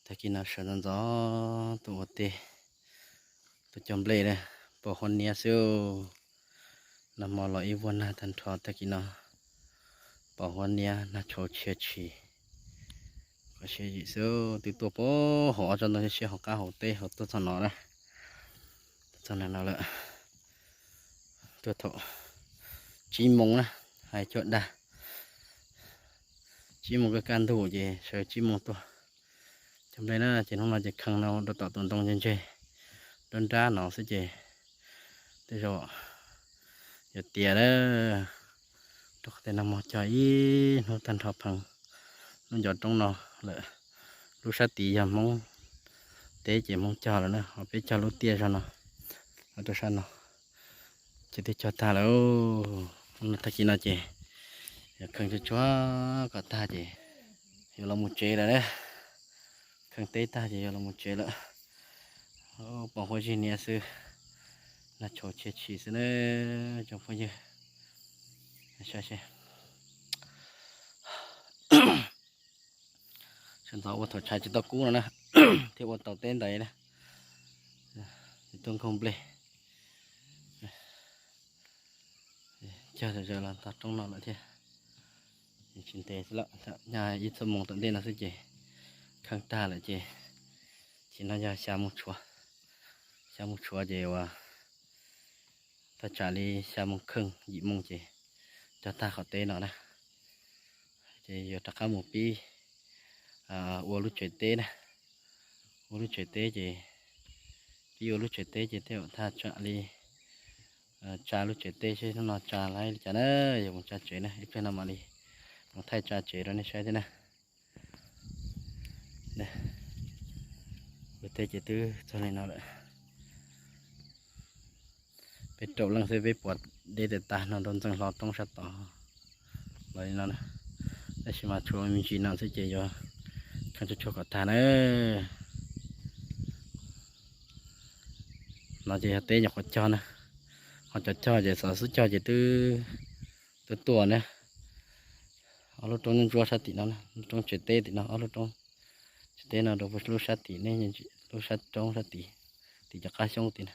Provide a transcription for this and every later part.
Tag kis no sawv ntxov ntxov tuaj ua teb, tuaj cog nplej na, pom huab niab xwb. Nag hmo los ib vuag nag tag nrho, tag kis no pom huab niab nag tshauv tshia tshis. Kho siab zim xwb, twb tuaj pem hauv ob tsob ntoo siab siab hauv qab hauv teb hauv tuaj txog no na. Tuaj txog no lawm, tuaj thaum tsib moos na, hais cuag dag tsib moos kaj kaj ntug ces sawv tsib moos tuaj cog nplej na. Ces hnub no ces kheej no rau tom tus ntoo ntseg ntseg nrab nrab no xwb ces tej zaum yuav tiav na. Rau qhov tej nag hmo cog ib hnub tag nrho pheej lub ncov roob no lawm. Lub sab tid yog Hmoob teb ces Hmoob cog lawm na, ho peb cog lub tiaj zog no rau sab no ces twb cog tag lawm. Tag kis no ces yog kheej tsuag tsuag kom tag ces yuav los mus tsev lawm na. Kheej teb tag ces yuav los mus tsev lawm. Pom huab zig niab xwb, nag tshauv tshia tshis xwb na tsoom phooj ywg. Saib seb, sawv ntxov ua thaum tshav tsis tau kub no na, thiaj ua tau teb ntawd na. Tuaj nkaug nplej, cog zawm zawm los tog roob no lawm thiab. Tsis ntev xwb lawm, ib txhiab moos tom ntej no xwb ces kheej tag lawm ces, ces no yog xya moos tshuav, xya moos tshuav ces uas thaj tsam li xya moos kheej yim moos ces cog tag qhov teb no na. Ces yuav rov qab mus pib ua lub tsev teb na. Ua lub tsev teb ces, pib ua lub tsev teb ces tej zaum thaj tsam li tsa lub tsev teb seb hnub no tsa laib li cas na, yuav mus tsa tsev na, ib pliag no mam li mus thaij tsa tsev rau nej saib thiab na. Ua teb ces twb txog li no lawm. Peb rau leej xwb peb puas deb tes tag no rau ntxeeg hlo roob sab tod los li no. Tab sis mas tshuav me ntsis no xwb ces yuav kheej tsuag tsuag kom tag na. No ces yog teb nyuam qhuav cog na, ho cov cog ces xov xub cog ces twb tuaj tuaj na. Ob lub roob ntsuab sab tim no, lub roob tsev teb tim no, ob lub roob tsev teb no rau lub sab tim ne, lub sab roob sab tim, tim cov qab xyoob tim na.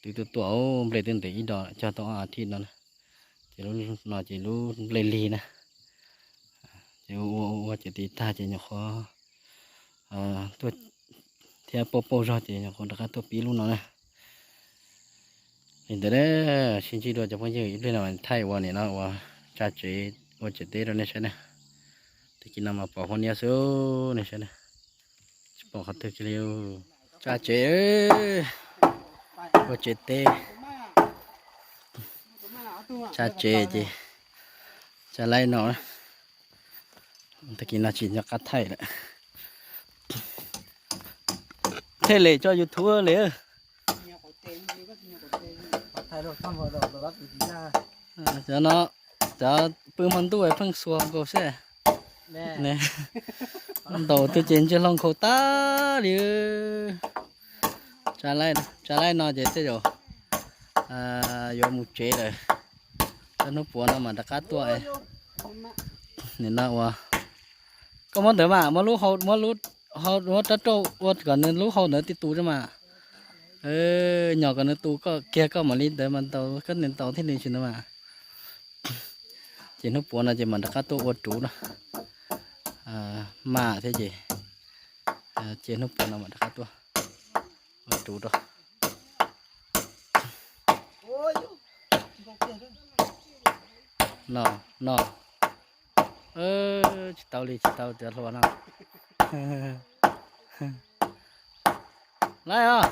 Twb tuaj tuaj, nplej twb ntev ib do cog tau ob as thiv no na. Ces lub no ces lub nplej lig na. Ces ua ua ua ces tiv tag ces nyuam qhuav tuaj thiab pauj pauj zog ces nyuam qhuav rov qab tuaj pib lub no na. Li ntawd sib ntsib dua cov phooj ywg, ib pliag no thaij ua nim no ua tsa tsev, ua tsev teb rau nej saib na. Tag kis no mas pom huab niab xwb nej saib na. Tsis pom qhov twg kiag li. Tsa tsev, ua tsev teb, tsa tsev ces tsa laib no. Tag kis no tsis nco qab thaij lawm. Thiaj li tso YouTube li. Cov no, cov pw hmo ntuj pheej xuas nkaus xwb. Ntaus twg ces ntsej hlau nkhaus tag li. Tsa laib no ces tej zaum yuav mus tsev lawm. Txog hnub puav no mam rov qab tuaj. Nim no ua, koj muab ntawd mas muab lub hau, muab lub hau, muab rab rauj ua kom nws lub hau ntawd tib tu tso mas. Nyom kom nws tu koj kiag koj mam li ntawd mas ntaus, koj ntaus thiaj li tsis ntawd mas. Ces hnub puav no ces mam rov qab tuaj ua ruv no. Mas thiab ces, ces hnub puav no mam rov qab tuaj ua ruv rau. No, no. Tsis tau li, tsis tau cov hluas no. Laib os.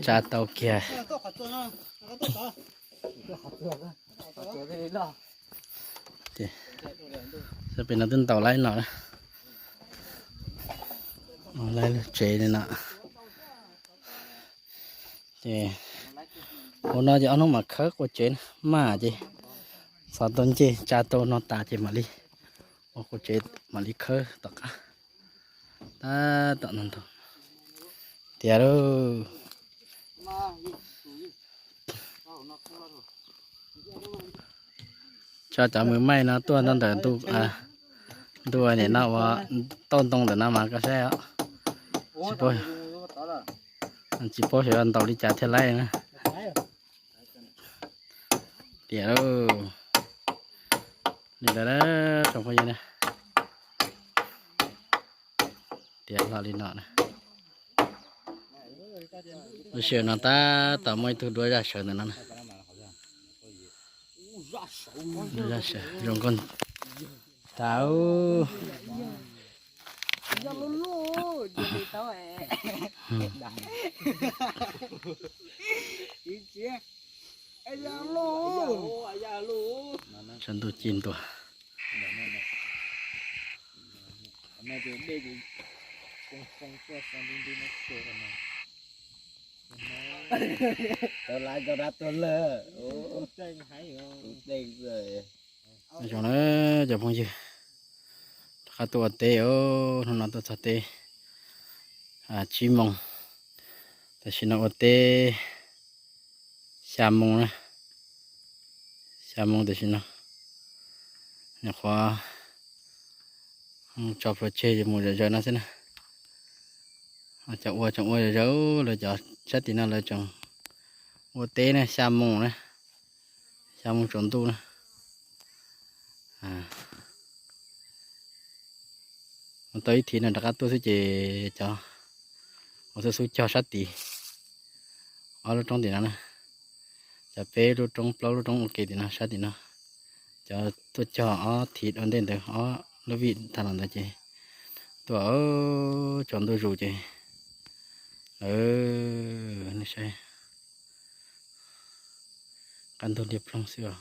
Tsa tau kiag. Pem no twb ntaus laib no na. Laib lub tsev li no. Ces hauv no ces ob hnub mam khawb qua tsev na, maj ces xov tau ncej tsa tau no tas ces mam li ua qua tsev mam li khawb tom qab. Tab tom no ntag. Tiag lauj. Tso cov mws maij no tuaj ntawm ntu, Ntuj, nim no ua tauj ntoo ntawm no mas koj saib os. Tsis paub, tsis paub xyov ntaus li cas thiaj laib na. Tiam lauj, li ntawd tsoom phooj ywg na. Tiam los li no na. Lub sij hawm no tab tom muaj ib tug duab zaj sawv ntawm no na. Duab zaj sawv zoo nkauj tas. Tshav ntuj ci ntua. Zoo na cov phooj ywg, rov qab tuaj ua teb os. Hnub no tuaj txog teb tsib moos, tam sim no ua teb xya moos na, xya moos tam sim no. Nyuam qhuav tso plhuav tseg mus zom zaws no xwb na. Cov ua tseem ua zom zaws, lawv cov sab tim no lawv tseem ua teb na, xya moos na, xya moos tsaus ntuj na. Mus tau ib thiv no rov qab tuaj xwb ces cov ua xub xub cog sab tid, ob lub roob tim no na, cov peb lub roob plaub lub roob ua ke tim no sab tim no, cov tuaj cog ob thiv ua ntej ntawd ob lub vij tag los ntawd ces tuaj tsaus ntuj zus ces, nej saib, qab ntug liab ploog xwb os.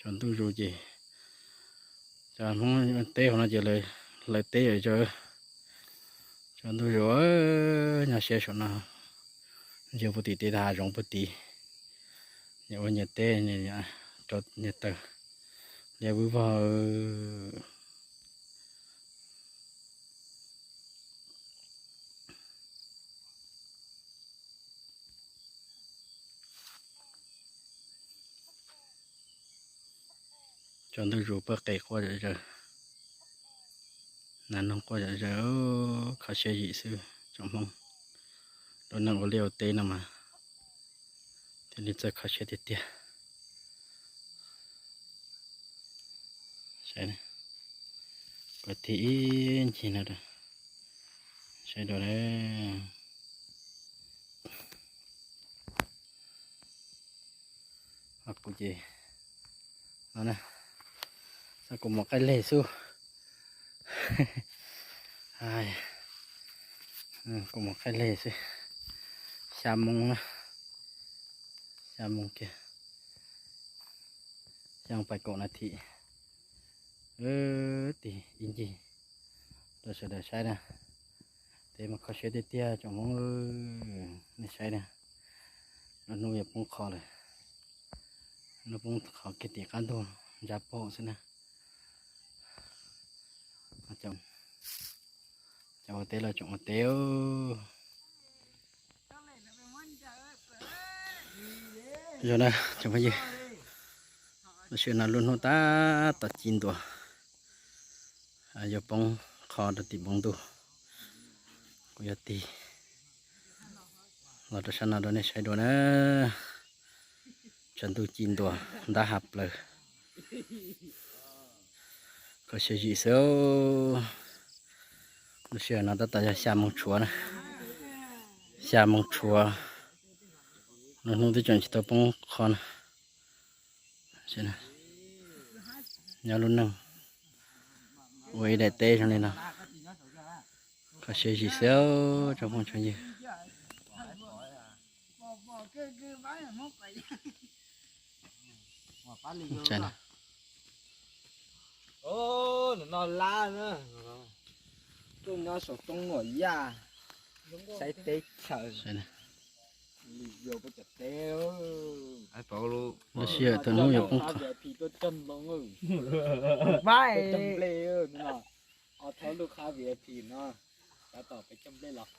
Tsaus ntuj zus ces cov Hmoob teb hauv no ces lawv teb yam zaws. Tsaus ntuj zus, nyob siab saum no, ntsia puag tim teb tas hav zoov puag tid, nyias ua nyias teb, rau nyias taws liab vwb vog. Tsaus ntuj zus pawg qes quaj zom zaws, nas noog quaj zom zaws, kho siab zim xwb tsoom Hmoob. Lub neej ua liaj ua teb no mas thiaj li txawj kho siab tiag tiag. Saib, kuv tig ib ncig no rau, saib dua na. Ho kuv ces no na, kuv mus qaij leg xwb. Kuv mus qaij leg xwb, xya moo na, xya moo kiag, xya moo pais kaum nas this. Tig ib ncig rau sawv daws saib na. Teb mas kho siab tiag tiag tsoom Hmoob, nej saib na. Lub hnub yuav poob qho lawm, lub poob qho kiag tim qab ntug ntsa paum xwb na. Cov ua teb los tseem ua teb. Yog na tsoom phooj ywg, lub sij hawm no lub hnub tab tom ci ntua, yuav poob qho rau tim npoo ntuj. Kuv yuav tig los rau sab no rau nej saib dua na. Tshav ntuj ci ntua, ntab hav plaws, kho siab zim xwb. Lub sij hawm no tab tom yog xya moo tshuav na, xya moo tshuav, lub hnub twb tseem tsis tau poob qho na. Nyob lub neej ua ib daim teb zoo li no, kho siab zim xwb tsoom phooj tsoom ywg. Tuaj nyob saum roob Nuam Yaj, saib teb chaws. Lub sij hawm thaum hnub yuav poob qho. Cog nplej, thov lub qhab V I P no, tab tom peb cog nplej los.